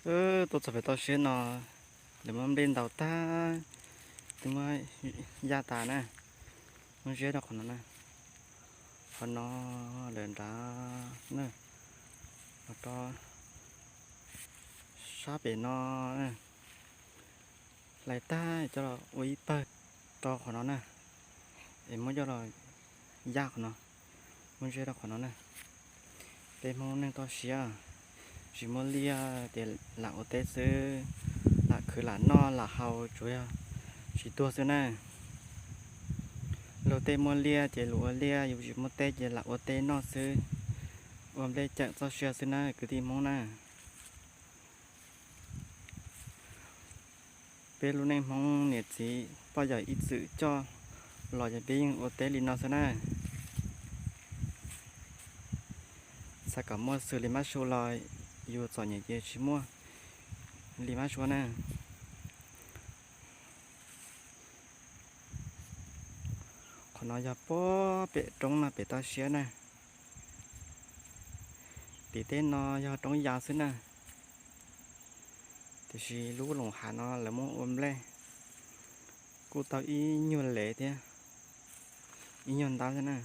Tuaj txog pem toj siab no, lawv muab nplej ntaus tag, twb muab yaj tas na, muab ziab rau qhov no na. Qhov no lawm nrad na, mus rau sab pem no na, hlais tag coj los ua ib pawg rau qhov no na, es muab coj los yaj qhov no, muab ziab rau qhov no na. Peb Hmoob neej toj siab, tsis muaj liaj ces lam ua teb xwb, lam khwv lam noj lam haus tsuas yog tsis tuag xwb na. Luag tej muaj liaj ces luag ua liaj, yus tsis muaj teb ces lam ua teb noj xwb, ua nplej ceem txoj sia xwb na kwv tij Hmoob na. Peb lub neej Hmoob niam txiv poj yawm ib txwm coj los ces peb yeej ua teb li no xwb na. Xav kom muaj xws li mab su los yus txom nyem ces tsis muaj li mab su na. Qhov no yog puag pem roob no pem toj siab na. Tim teb no yog roob ya xwb na, tiam sis lub loos hav no lawv muab ua nplej kuj tau ib nyuag lev thiab, ib nyuag ntab xwb na.